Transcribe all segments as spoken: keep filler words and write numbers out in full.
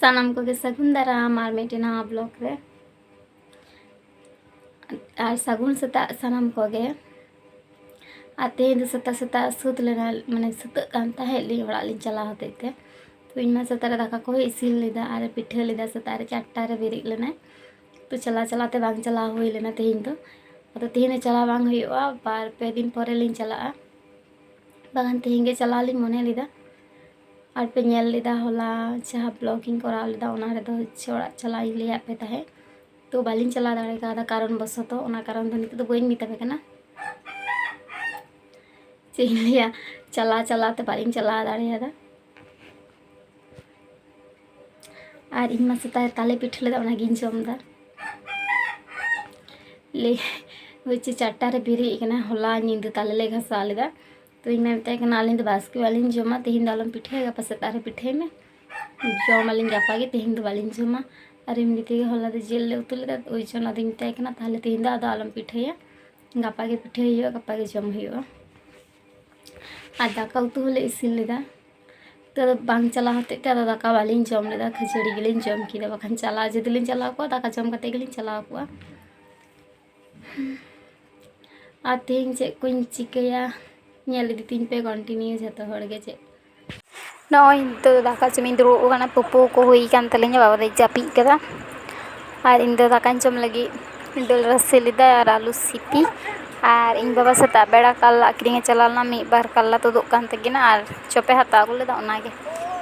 ᱥᱟᱱᱟᱢ ᱠᱚᱜᱮ ᱥᱟᱹᱜᱩᱱ ᱫᱟᱨᱟᱢ ᱟᱨ ᱢᱤᱫᱴᱮᱱ ᱱᱟᱣᱟ ᱵᱞᱚᱜ ᱨᱮ᱾ ᱟᱨ ᱥᱟᱹᱜᱩᱱ ᱥᱮᱛᱟᱜ ᱥᱟᱱᱟᱢ ᱠᱚᱜᱮ᱾ ᱟᱨ ᱛᱮᱦᱮᱧ ᱫᱚ ᱥᱮᱛᱟᱜ ᱥᱮᱛᱟᱜ ᱥᱟᱹᱛ ᱞᱮᱱᱟ, ᱢᱟᱱᱮ ᱥᱟᱹᱛᱟᱹᱜ ᱠᱟᱱ ᱛᱟᱦᱮᱸᱫ ᱞᱤᱧ ᱚᱲᱟᱜ ᱞᱤᱧ ᱪᱟᱞᱟᱣ ᱦᱚᱛᱮᱡ ᱛᱮ᱾ ᱛᱚ ᱤᱧ ᱢᱟ ᱥᱮᱛᱟᱜ ᱨᱮ ᱫᱟᱠᱟ ᱠᱚᱦᱚᱸ ᱤᱥᱤᱱ ᱞᱮᱫᱟ ᱟᱨ ᱯᱤᱴᱷᱟᱹ ᱞᱮᱫᱟ, ᱥᱮᱛᱟᱜ ᱨᱮ ᱪᱟᱨᱴᱟ ᱨᱮ ᱵᱮᱨᱮᱫ ᱞᱮᱱᱟᱭ᱾ ᱛᱚ ᱪᱟᱞᱟᱣ ᱪᱟᱞᱟᱣ ᱛᱮ ᱵᱟᱝ ᱪᱟᱞᱟᱣ ᱦᱩᱭ ᱞᱮᱱᱟ ᱛᱮᱦᱮᱧ ᱫᱚ᱾ ᱟᱫᱚ ᱛᱮᱦᱮᱧ ᱫᱚ ᱪᱟᱞᱟᱣ ᱵᱟᱝ ᱦᱩᱭᱩᱜᱼᱟ, ᱵᱟᱨ ᱯᱮ ᱫᱤᱱ ᱯᱚᱨᱮ ᱞᱤᱧ ᱪᱟᱞᱟᱜᱼᱟ᱾ ᱵᱟᱠᱷᱟᱱ ᱛᱮᱦᱮᱧ ᱜᱮ ᱪᱟᱞᱟᱣ ᱞᱤᱧ ᱢᱚᱱᱮ ᱞᱮᱫᱟ᱾ ᱟᱨ ᱯᱮ ᱧᱮᱞ ᱞᱮᱫᱟ ᱦᱚᱞᱟ ᱡᱟᱦᱟᱸ ᱵᱞᱚᱜ ᱤᱧ ᱠᱚᱨᱟᱣ ᱞᱮᱫᱟ, ᱚᱱᱟ ᱨᱮᱫᱚ ᱦᱚᱪᱪᱷᱮ ᱚᱲᱟᱜ ᱪᱟᱞᱟᱜ ᱤᱧ ᱞᱟᱹᱭᱟᱫ ᱯᱮ ᱛᱟᱦᱮᱸᱫ᱾ ᱛᱚ ᱵᱟᱹᱞᱤᱧ ᱪᱟᱞᱟᱣ ᱫᱟᱲᱮ ᱠᱟᱣᱫᱟ ᱠᱟᱨᱚᱱ ᱵᱚᱥᱚᱛᱚ, ᱚᱱᱟ ᱠᱟᱨᱚᱱ ᱫᱚ ᱱᱤᱛᱚᱜ ᱫᱚ ᱵᱟᱹᱧ ᱢᱮᱛᱟ ᱯᱮ ᱠᱟᱱᱟ᱾ ᱪᱮᱫ ᱤᱧ ᱞᱟᱹᱭᱟ, ᱪᱟᱞᱟᱣ ᱪᱟᱞᱟᱣ ᱛᱮ ᱵᱟᱹᱞᱤᱧ ᱪᱟᱞᱟᱣ ᱫᱟᱲᱮᱭᱟᱫᱟ᱾ ᱟᱨ ᱤᱧ ᱢᱟ ᱥᱮᱛᱟᱜ ᱨᱮ ᱛᱟᱞᱮ ᱯᱤᱴᱷᱟᱹ ᱞᱮᱫᱟ, ᱚᱱᱟᱜᱤᱧ ᱡᱚᱢ ᱮᱫᱟ᱾ ᱞᱟᱹᱭ ᱦᱚᱪᱪᱷᱮ ᱪᱟᱨᱴᱟ ᱨᱮ ᱵᱮᱨᱮᱫ ᱠᱟᱱᱟ, ᱦᱚᱞᱟ ᱧᱤᱫᱟᱹ ᱛᱟᱞᱮ ᱞᱮ ᱜᱷᱟᱥᱟᱣ ᱞᱮᱫᱟ᱾ ᱛᱚ ᱤᱧ ᱢᱟ ᱢᱮᱛᱟᱭ ᱠᱟᱱᱟ, ᱟᱹᱞᱤᱧ ᱫᱚ ᱵᱟᱥᱠᱮ ᱵᱟᱹᱞᱤᱧ ᱡᱚᱢᱟ, ᱛᱮᱦᱮᱧ ᱫᱚ ᱟᱞᱚᱢ ᱯᱤᱴᱷᱟᱹᱭᱟ, ᱜᱟᱯᱟ ᱥᱮᱛᱟᱜ ᱨᱮ ᱯᱤᱴᱷᱟᱹᱭ ᱢᱮ, ᱡᱚᱢ ᱟᱹᱞᱤᱧ ᱜᱟᱯᱟ ᱜᱮ, ᱛᱮᱦᱮᱧ ᱫᱚ ᱵᱟᱹᱞᱤᱧ ᱡᱚᱢᱟ᱾ ᱟᱨ ᱮᱢᱱᱤ ᱛᱮᱜᱮ ᱦᱚᱞᱟ ᱫᱚ ᱡᱤᱞ ᱞᱮ ᱩᱛᱩ ᱞᱮᱫᱟ, ᱳᱭ ᱡᱚᱱᱱᱚ ᱟᱫᱚᱧ ᱢᱮᱛᱟᱭ ᱠᱟᱱᱟ, ᱛᱟᱦᱚᱞᱮ ᱛᱮᱦᱮᱧ ᱫᱚ ᱟᱫᱚ ᱟᱞᱚᱢ ᱯᱤᱴᱷᱟᱹᱭᱟ, ᱜᱟᱯᱟ ᱜᱮ ᱯᱤᱴᱷᱟᱹᱭ ᱦᱩᱭᱩᱜᱼᱟ, ᱜᱟᱯᱟ ᱜᱮ ᱡᱚᱢ ᱦᱩᱭᱩᱜᱼᱟ᱾ ᱟᱨ ᱫᱟᱠᱟ ᱩᱛᱩ ᱦᱚᱸᱞᱮ ᱤᱥᱤᱱ ᱞᱮᱫᱟ᱾ ᱛᱚ ᱟᱫᱚ ᱵᱟᱝ ᱪᱟᱞᱟᱣ ᱦᱚᱛᱮᱡ ᱛᱮ ᱟᱫᱚ ᱫᱟᱠᱟ ᱵᱟᱹᱞᱤᱧ ᱡᱚᱢ ᱞᱮᱫᱟ, ᱠᱷᱟᱹᱡᱟᱹᱲᱤ ᱜᱮᱞᱤᱧ ᱡᱚᱢ ᱠᱮᱫᱟ᱾ ᱵᱟᱠᱷᱟᱱ ᱪᱟᱞᱟᱣ ᱡᱩᱫᱤ ᱞᱤᱧ ᱪᱟᱞᱟᱣ ᱠᱚᱜᱼᱟ, ᱫᱟᱠᱟ ᱡᱚᱢ ᱠᱟᱛᱮ ᱜᱮᱞᱤᱧ ᱪᱟᱞᱟᱣ ᱠᱚᱜᱼᱟ᱾ ᱟᱨ ᱛᱮᱦᱮᱧ ᱪᱮᱫ ᱠᱚᱧ ᱪᱤᱠᱟᱹᱭᱟ, ᱧᱮᱞ ᱤᱫᱤ ᱛᱤᱧ ᱯᱮ ᱠᱚᱱᱴᱤᱱᱤᱭᱩ ᱡᱷᱚᱛᱚ ᱦᱚᱲ ᱜᱮ᱾ ᱪᱮᱫ ᱱᱚᱜᱼᱚᱭ ᱱᱤᱛᱚᱜ ᱫᱟᱠᱟ ᱡᱚᱢᱤᱧ ᱫᱩᱲᱩᱵ ᱟᱠᱟᱱᱟ, ᱯᱩᱯᱩ ᱠᱚ ᱦᱩᱭ ᱟᱠᱟᱱ ᱛᱟᱹᱞᱤᱧᱟ, ᱵᱟᱵᱟ ᱫᱚᱭ ᱡᱟᱹᱯᱤᱫ ᱠᱟᱫᱟ᱾ ᱟᱨ ᱤᱧ ᱫᱚ ᱫᱟᱠᱟᱧ ᱡᱚᱢ ᱞᱟᱹᱜᱤᱫ ᱫᱟᱹᱞ ᱨᱟᱥᱮ ᱞᱮᱫᱟ ᱟᱨ ᱟᱹᱞᱩ ᱥᱤᱯᱤ᱾ ᱟᱨ ᱤᱧ ᱵᱟᱵᱟ ᱥᱮᱛᱟᱜ ᱵᱮᱲᱟ ᱠᱟᱞᱞᱟ ᱟᱹᱠᱷᱨᱤᱧ ᱮ ᱪᱟᱞᱟᱣ ᱞᱮᱱᱟ, ᱢᱤᱫ ᱵᱟᱨ ᱠᱟᱞᱞᱟ ᱛᱩᱫᱩᱜ ᱠᱟᱱ ᱛᱟᱹᱠᱤᱱᱟ ᱟᱨ ᱪᱚᱯᱮ ᱦᱟᱛᱟᱣ ᱟᱹᱜᱩ ᱞᱮᱫᱟ, ᱚᱱᱟᱜᱮ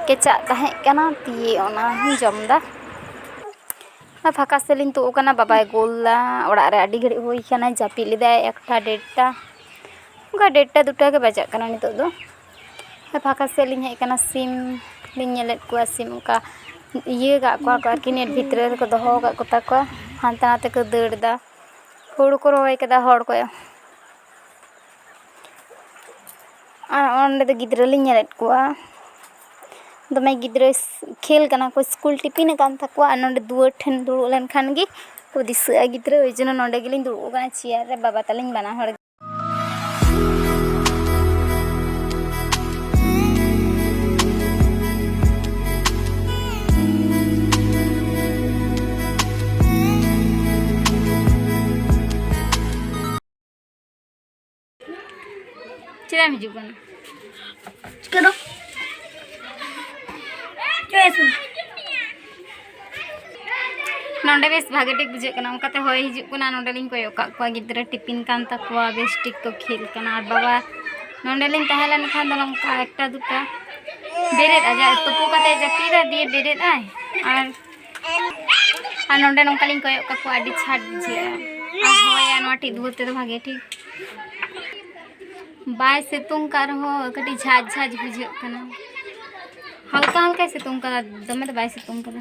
ᱠᱮᱪᱟᱜ ᱛᱟᱦᱮᱸ ᱠᱟᱱᱟ, ᱛᱤᱭᱮ ᱚᱱᱟ ᱦᱚᱸᱧ ᱡᱚᱢ ᱮᱫᱟ᱾ ᱟᱨ ᱯᱷᱟᱸᱠᱟ ᱥᱮᱫ ᱞᱤᱧ ᱛᱩᱫ ᱟᱠᱟᱱᱟ, ᱵᱟᱵᱟᱭ ᱜᱳᱞ ᱫᱟ᱾ ᱚᱲᱟᱜ ᱨᱮ ᱟᱹᱰᱤ ᱜᱷᱟᱹᱲᱤᱡ ᱦᱩᱭ ᱠᱟᱱᱟ, ᱡᱟᱹᱯᱤᱫ ᱞᱮᱫᱟᱭ ᱮᱠᱴᱟ ᱰᱮᱲᱴᱟ, ᱚᱱᱠᱟ ᱰᱮᱲᱴᱟ ᱫᱩᱴᱟ ᱜᱮ ᱵᱟᱡᱟᱜ ᱠᱟᱱᱟ ᱱᱤᱛᱚᱜ ᱫᱚ᱾ ᱟᱨ ᱯᱷᱟᱸᱠᱟ ᱥᱮᱫ ᱞᱤᱧ ᱦᱮᱡ ᱟᱠᱟᱱᱟ, ᱥᱤᱢ ᱞᱤᱧ ᱧᱮᱞᱮᱫ ᱠᱚᱣᱟ, ᱥᱤᱢ ᱚᱱᱠᱟ ᱤᱭᱟᱹ ᱠᱟᱜ ᱠᱚᱣᱟ ᱠᱚ ᱟᱨᱠᱤ, ᱱᱮᱴ ᱵᱷᱤᱛᱨᱤ ᱨᱮᱠᱚ ᱫᱚᱦᱚ ᱟᱠᱟᱫ ᱠᱚᱛᱟ ᱠᱚᱣᱟ, ᱦᱟᱱᱛᱮ ᱱᱟᱛᱮ ᱠᱚ ᱫᱟᱹᱲ ᱮᱫᱟ᱾ ᱦᱩᱲᱩ ᱠᱚ ᱨᱚᱦᱚᱭ ᱠᱟᱫᱟ ᱦᱚᱲ ᱠᱚ᱾ ᱟᱨ ᱚᱸᱰᱮ ᱫᱚ ᱜᱤᱫᱽᱨᱟᱹ ᱞᱤᱧ ᱧᱮᱞᱮᱫ ᱠᱚᱣᱟ, ᱫᱚᱢᱮ ᱜᱤᱫᱽᱨᱟᱹ ᱠᱷᱮᱞ ᱠᱟᱱᱟ ᱠᱚ, ᱥᱠᱩᱞ ᱴᱤᱯᱤᱱ ᱟᱠᱟᱱ ᱛᱟᱠᱚᱣᱟ᱾ ᱟᱨ ᱱᱚᱰᱮ ᱫᱩᱣᱟᱹᱨ ᱴᱷᱮᱱ ᱫᱩᱲᱩᱵ ᱞᱮᱱᱠᱷᱟᱱ ᱜᱮ ᱠᱚ ᱫᱤᱥᱟᱹᱜᱼᱟ ᱜᱤᱫᱽᱨᱟᱹ, ᱳᱭ ᱡᱚᱱᱱᱚ ᱱᱚᱰᱮ ᱜᱮᱞᱤᱧ ᱫᱩᱲᱩᱵ ᱟᱠᱟᱱᱟ ᱪᱮᱭᱟᱨ ᱨᱮ, ᱵᱟᱵᱟ ᱛᱟᱹᱞᱤᱧ ᱵᱟᱱᱟ ᱦᱚᱲ ᱜᱮ᱾ ᱦᱤᱡᱩᱜ ᱠᱟᱱᱟ᱾ ᱪᱤᱠᱟᱹ ᱫᱚ? ᱪᱚᱭ ᱥᱩᱱ᱾ ᱱᱚᱸᱰᱮ ᱵᱮᱥ ᱵᱷᱟᱜᱮ ᱴᱷᱤᱠ ᱵᱩᱡᱷᱟᱹᱜ ᱠᱟᱱᱟ, ᱚᱱᱠᱟᱛᱮ ᱦᱚᱭ ᱦᱤᱡᱩᱜ ᱠᱟᱱᱟ᱾ ᱱᱚᱸᱰᱮ ᱞᱤᱧ ᱠᱚᱭᱚᱜ ᱠᱟᱜ ᱠᱚᱣᱟ, ᱜᱤᱫᱽᱨᱟᱹ ᱴᱤᱯᱤᱱ ᱠᱟᱱ ᱛᱟᱠᱚᱣᱟ, ᱵᱮᱥ ᱴᱷᱤᱠ ᱠᱚ ᱠᱷᱮᱞ ᱠᱟᱱᱟ᱾ ᱟᱨ ᱵᱟᱵᱟ ᱱᱚᱸᱰᱮ ᱞᱤᱧ ᱛᱟᱦᱮᱸ ᱞᱮᱱᱠᱷᱟᱱ ᱫᱚ ᱱᱚᱝᱠᱟ ᱮᱠᱴᱟ ᱫᱩᱴᱟ ᱵᱮᱨᱮᱫ, ᱟᱡᱟᱜ ᱛᱩᱯᱩ ᱠᱟᱛᱮ ᱡᱟᱹᱯᱤᱫᱟ, ᱫᱤᱭᱮ ᱵᱮᱨᱮᱫ ᱟᱭ᱾ ᱟᱨ, ᱟᱨ ᱱᱚᱸᱰᱮ ᱱᱚᱝᱠᱟ ᱞᱤᱧ ᱠᱚᱭᱚᱜ ᱠᱟᱠᱚᱣᱟ, ᱟᱹᱰᱤ ᱪᱷᱟᱴ ᱵᱩᱡᱷᱟᱹᱜᱼᱟ᱾ ᱟᱨ ᱦᱚᱭᱟ ᱱᱚᱣᱟ ᱴᱤᱡ ᱫᱩᱣᱟᱹᱨ ᱛᱮᱫᱚ ᱵᱷᱟᱜᱮ ᱴᱷᱤᱠ᱾ ᱵᱟᱭ ᱥᱤᱛᱩᱝ ᱠᱟᱜ ᱨᱮᱦᱚᱸ ᱠᱟᱹᱴᱤᱡ ᱡᱷᱟᱡ ᱡᱷᱟᱡ ᱵᱩᱡᱷᱟᱹᱜ ᱠᱟᱱᱟ, ᱦᱟᱞᱠᱟ ᱦᱟᱞᱠᱟᱭ ᱥᱤᱛᱩᱝ ᱠᱟᱫᱟ, ᱫᱚᱢᱮ ᱫᱚ ᱵᱟᱭ ᱥᱤᱛᱩᱝ ᱠᱟᱫᱟ᱾